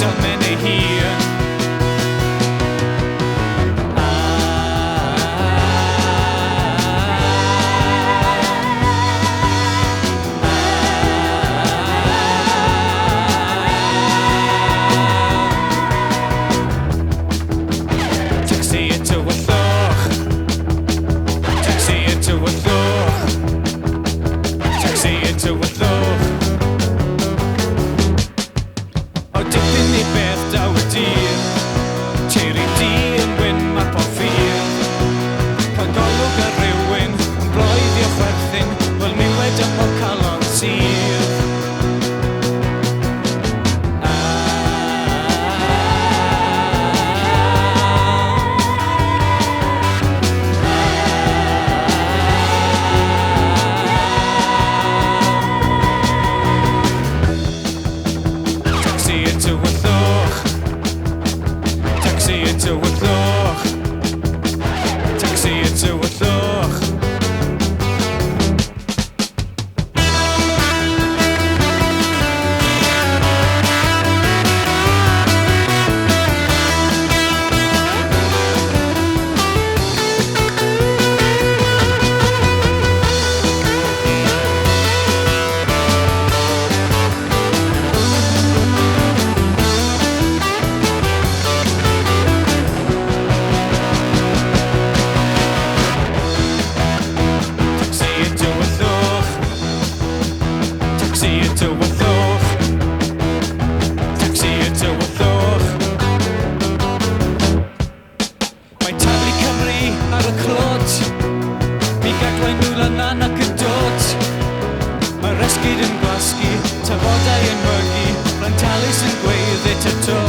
tomen ei hun. Tacsi y tywyllwch. Tacsi y tywyllwch. Tacsi y tywyllwch. O dipyn i beth daw y dydd. Teiri di yn wyn mae'r porffydd. Cael golwg ar rywun yn bloeddio chwerthin, wel niwed am pob calon sydd. Tacsi y tywyllwch. Tacsi y tywyllwch. Tacsi y tywyllwch. Tacsi y tywyllwch. Tacsi y tywyllwch. Tacsi y tywyllwch. Mae taflu Cymru ar y clot. Mi gadwain nhw lan ac yn dod. Mae'r esgid yn gwasgu, tafodau yn mygu, Rhantalus yn gweiddi ty.